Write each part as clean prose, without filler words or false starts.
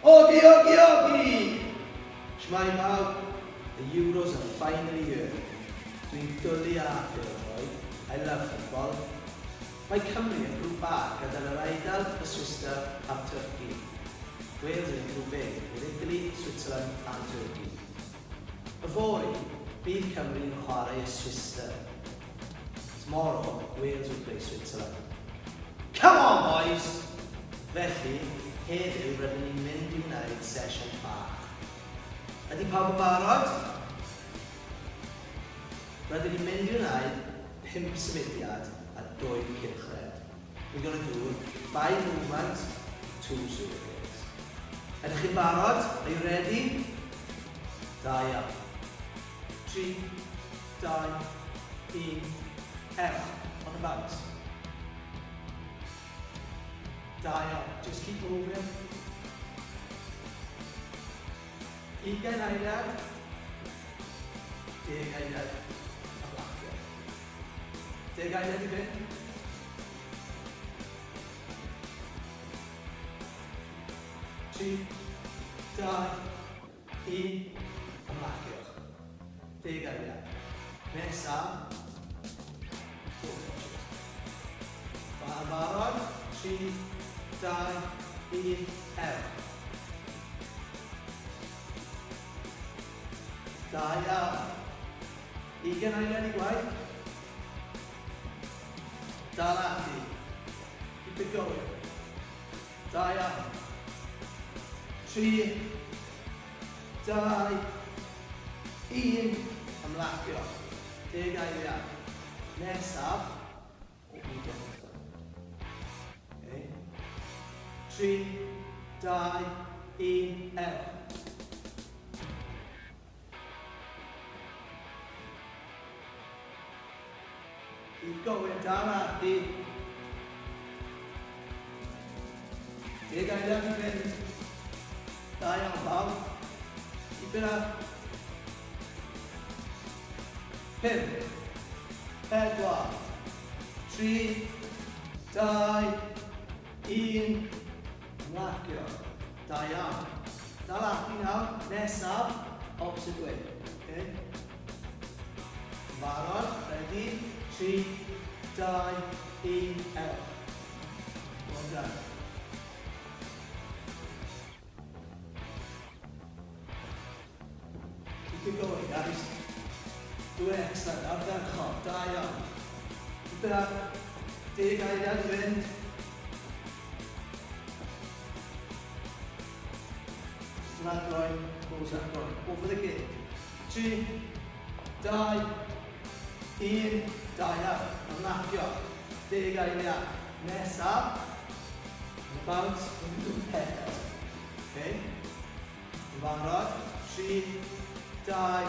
Ogi, ogi, ogi! Shwmae pawb? The Euros are finally here. Dwi'n dwlu ar pêl-droed, I love football. Mae Cymru yn Grŵp A gyda'r Yr Eidal, y Swistir a'r Twrci. Wales are in Group A with Italy, Switzerland and Turkey. Yfory, bydd Cymru yn chwarae y Swistir. Tomorrow, Wales will play Switzerland. Come on boys! Felly, heddiw rydyn ni'n mynd i wneud sesiwn bach. Ydy pawb yn barod? Rydyn ni'n mynd i wneud pump symudiad a dwy cylchred. We're gonna do five movements, two circuits. Ydych chi'n barod? Are you ready? Da iawn. 3, 2, 1, ewch. On the bounce. Da iawn. Just keep moving. Ugain eiliad. Deg eiliad. A blacio. Deg eiliad i fynd. Tri, dau, Un, ymlaciwch. Deg eiliad. Nesaf, toe touches. Yn barod, 3, 2, 1, ewch. Da iawn. Ugain eiliad i gwaith. Dal ati. Keep it going. Da iawn. 3, 2, 1, ymlacio. Deg eiliad. Nesaf, open gentle. Okay. 3, 2, 1, ewch. Keep going, dal ati. Deg eiliad i fynd. Da iawn, pawb. Keep it up. 5, 4, 3, 2, 1. Ymlacio. Da iawn. Dal ati nawr. Nesaf, opposite way. Okay. Barod, ready, 3, 2, 1, ewch. Well done. Keep it going, guys. Doing excellent. Ardderchog. Da iawn. Keep it up. Deg eiliad i fynd. Open that groin, close that groin. Go for the kick. 3, 2, 1, da iawn. Ymlacio. Deg eiliad. Nesaf, on the bounce, pet. Okay. Yn barod? 3, 2, 1,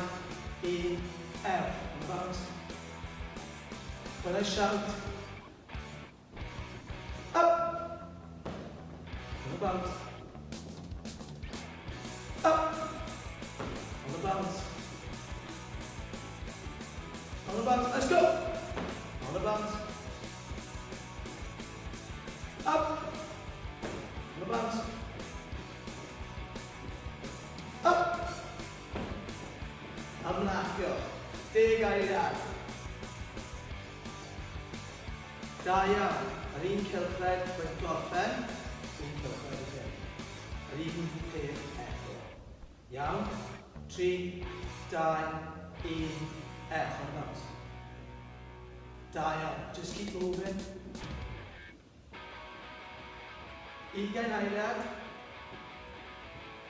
ewch. On the bounce. When I shout, up! On the bounce. Up! On the bounce. On the bounce. Let's go! On the bounce. Up! On the bounce. Up! Ymlacio. Deg eiliad. Da iawn. Yr un cylchred wedi gorffen, un cylchred i fynd. Yr un peth eto. Iawn? 3, 2, 1, ewch on the bounce. Da iawn. Just keep moving. Ugain eiliad.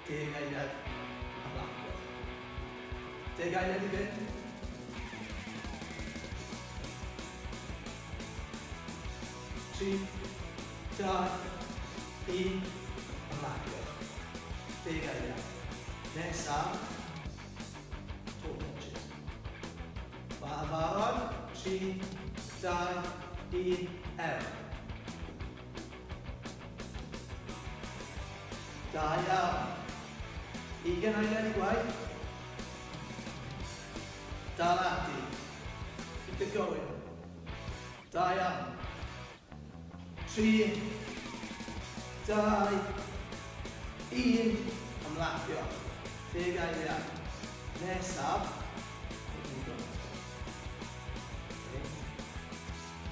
Deg eiliad. A blaciwch. Deg eiliad i fynd. Tri, dau, un, ymlaciwch. Deg eiliad. Nesaf, toe touches. Mae yn barod. 3, 2, 1, ewch. Da iawn. Ugain eiliad i gwaith. Dal ati. Keep it going. Da iawn. 3, 2, 1. Ymlacio. Deg eiliad. Nesaf.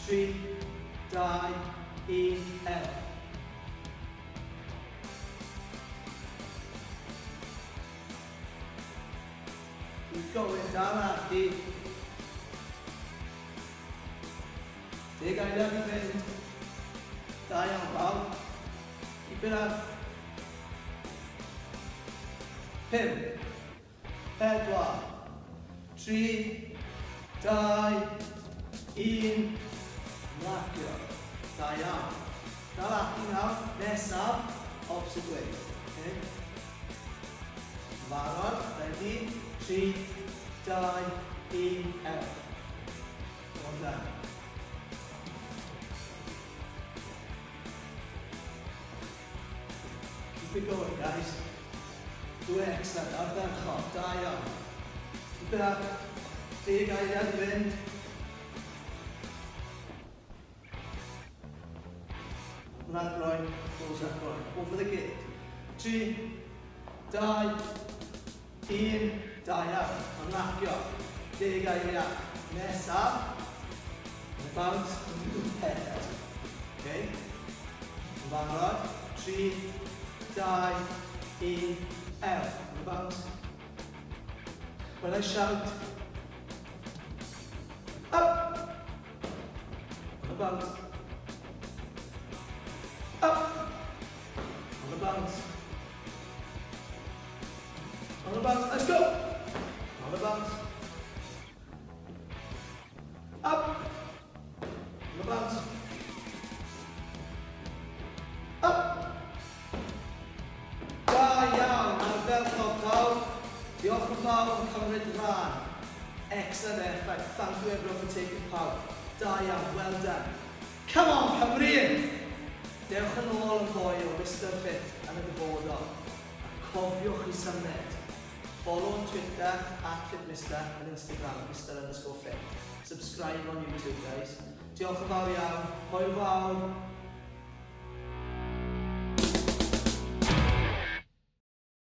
3, 2, 1, ewch. Keep going, dal ati. Deg eiliad i fynd. Da iawn, pawb. Keep it up. 5, 4, 3, 2, 1. Ymlacio. Da iawn. Dal ati nawr. Nesaf, opposite way. Okay? Barod, ready, 3, 2, 1, ewch. Well done. Keep it going, guys. Do excellent, ardderchog, da iawn. Keep it up. 10 eiliad i fynd. Open that groin, close that groin. Over the gate. 3, 2, 1, da iawn. Ymlacio. 10 eiliad. Nesaf. And bounce, head. Okay. Yn barod. 3, 2, 1, ewch. And bounce. When I shout, up! On the bounce. Up! On the bounce. On the bounce. Let's go! On the bounce. Up! On the bounce. Up! Da iawn, ardderchog pawb. Diolch yn fawr am cymryd rhan. Excellent effort. Thank you everyone for taking part. Da iawn, well done. Come on, Cymru! Dewch yn ôl yn fwy o Mr Fit yn y dyfodol. A cofiwch i symud. Follow on Twitter, @FitMr, and Instagram, Mr_Fit. Subscribe on YouTube, guys. Diolch yn fawr iawn. Hwyl fawr.